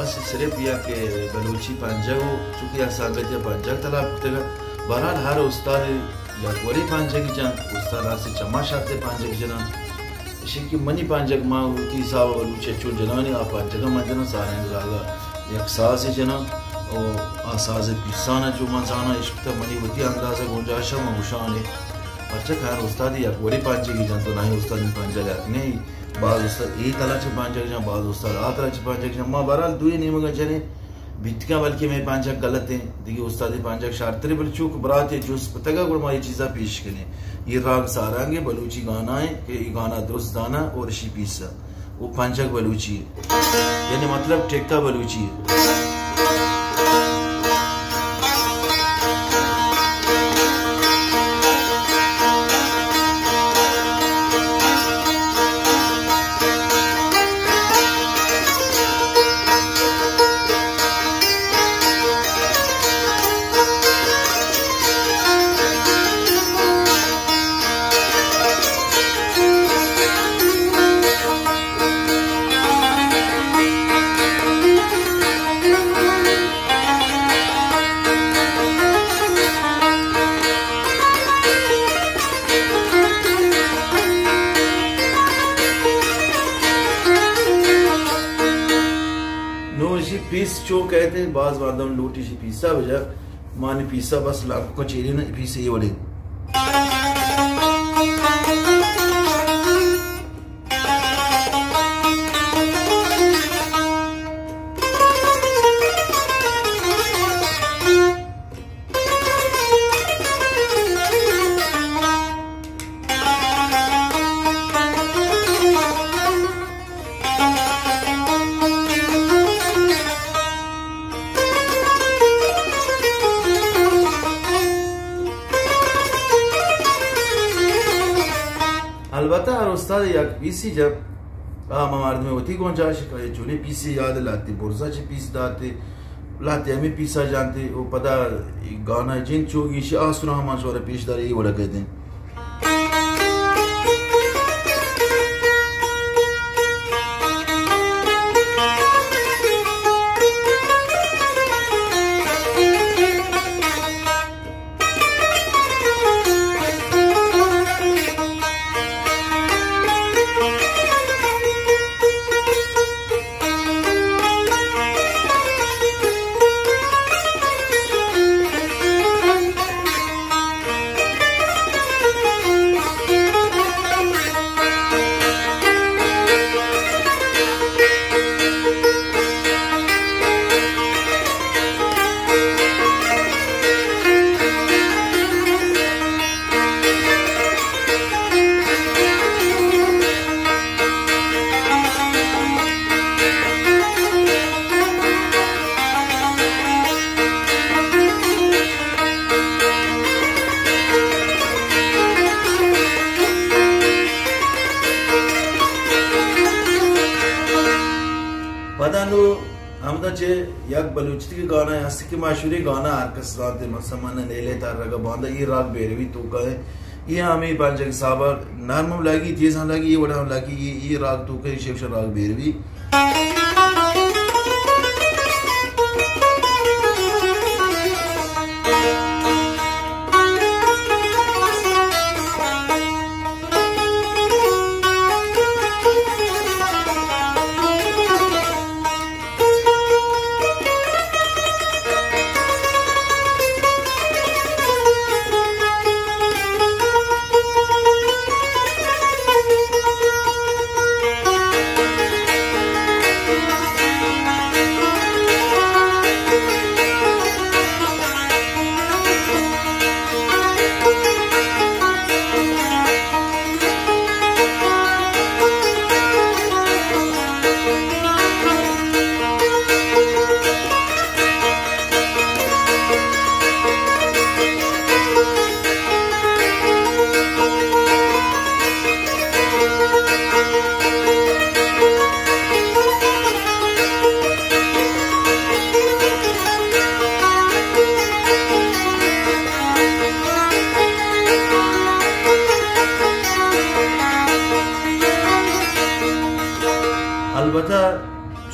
صرف یک بلوچی پنجگ و چونکہ یک سنگتی ءَ پنجگ طلب کتگ۔ بہرحال ہر استاد یک وڑیں پنجگ جنت، استاد ہر سے چما شرط پنجگ جناں۔ اشی کہ منی پنجگ ما وتی حساب ءَ بلوچی چو جنانی آ پنجگ من جناں ساریں راگا یک ساز جناں و آ ساز پیسانا جو من زاناں اشکتا منی وتی اندازہ گنجائشا من گشانے۔ پرچہ کہ ہر استاد یک وڑیں پنجگ جنت و نہ استاد پنجگ یک نہیں۔ باز استاد اے تلا چہ پنجگ جنت، باز استاد آ تلا چہ پنجگ جنت۔ ما بہرحال دوئیں نیمگا جنیں بیتگاں، بلکہ مئے پنجگ غلط ایں، دگہ استادے پنجگ شرتریں، بلے چونکہ براتے جست کتگا گڑا ما اے چیزا پیش کنیں۔ اے راگ سارانگ ایں، بلوچی گانا ایں کہ اے گانا درست زاناں اور اشی پیسا و پنجگ بلوچی ایں۔ یعنی مطلب ٹکا بلوچی ایں۔ نوں اشی پیس چو کئیت، باز مردم لوٹی اشی پیسا بجا، مانی پیسا بس لانکو کا چیرے نا، پیس اے وڑے۔ البتہ ہر استاد یک پیسی جب، آ، ہما مردم وتی گنجائش کا، اے چونیں پیسی یاد، لہتے برزا چہ پیس داتے، لہتے ہمے پیسا جانتے، و پدا گانا جن چو گیشی آسرا ہما شورا پیش دارے، اے وڑا کہتے ہیں۔ پدا نوں ہمدا چہ یک بلوچی گانا ہست کہ مشہوریں گانا ہر کس زانتے، مثلاً من نیلے ترگ ءَ باندا، اے راگ بھیروی توکا ایں۔ اے ہمے پنجگ حسابا نرم ہم لگی، تیز ہم لگی، اے وڑا ہم لگی، اے، اے راگ توکا ایں، شیخ شاہ راگ بھیروی۔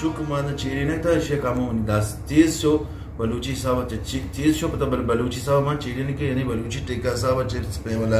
چوک ما نہ چیرینگ تا، ایشی کامو منی دست تیز شو، بلوچی حساب چ-، چی-، تیز شو، پتہ بل-، بلوچی حساب ما چیرینگ کہ یعنی بلوچی ٹیکہ حساب چیر سپے والا۔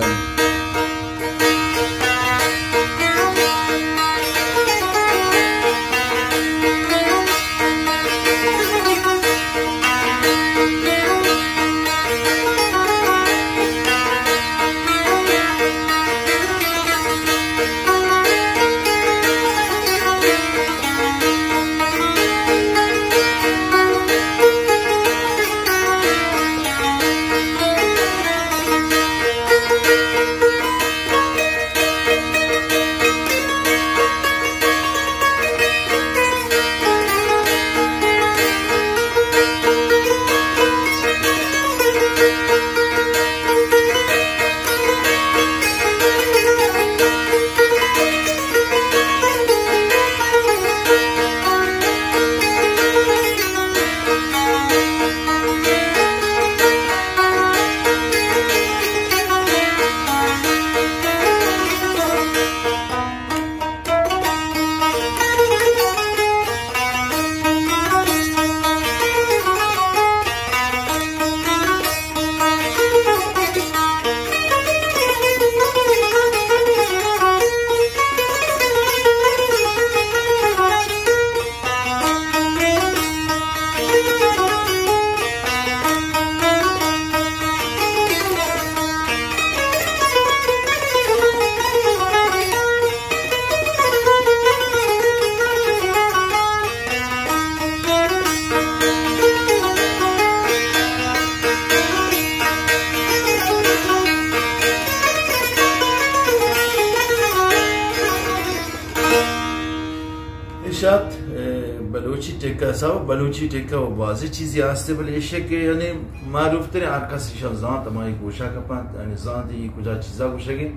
ارشاد، اے، بلوچی ٹکہ، سب بلوچی ٹکہ و بازی چیزی آستے، بلے ایشی کہ یعنی معروف ترین ہر کس ایشان زانت، ہما ایک گوشا کپنت، یعنی زانت یہ کجا چیزا گوشگے۔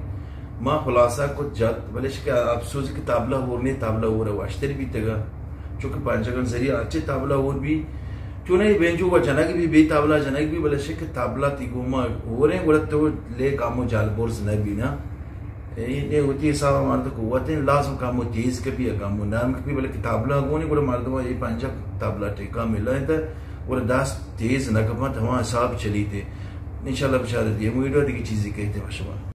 ما خلاصہ کت جت، بلے ایشی کہ افسوس کہ طبلہ ہور نے، طبلہ ہور واشتر بیتگا، چونکہ پنجگان ذریعہ اچے طبلہ ہور بی، چون اے بینجو و جنگ بی، بے طبلہ جنگ بی، بلے ایشی کہ طبلہ تی گوما ہوریں، گڑا تو لے کامو جال برز نہ بی نا۔ اے، اے وتی حساب ءَ مرد قوت ایں، لازم کمو تیز کپی یا کمو نرم کپی، بلے کہ طبلہ گونی گڑا مردم اے پنجاب طبلہ ٹیکا ملا انت، گڑا دست تیز نہ کپنت، ہما حساب چلیت۔ انشاءاللہ بچار دیمو ویڈیو دیگه چیزی کہتے بشما۔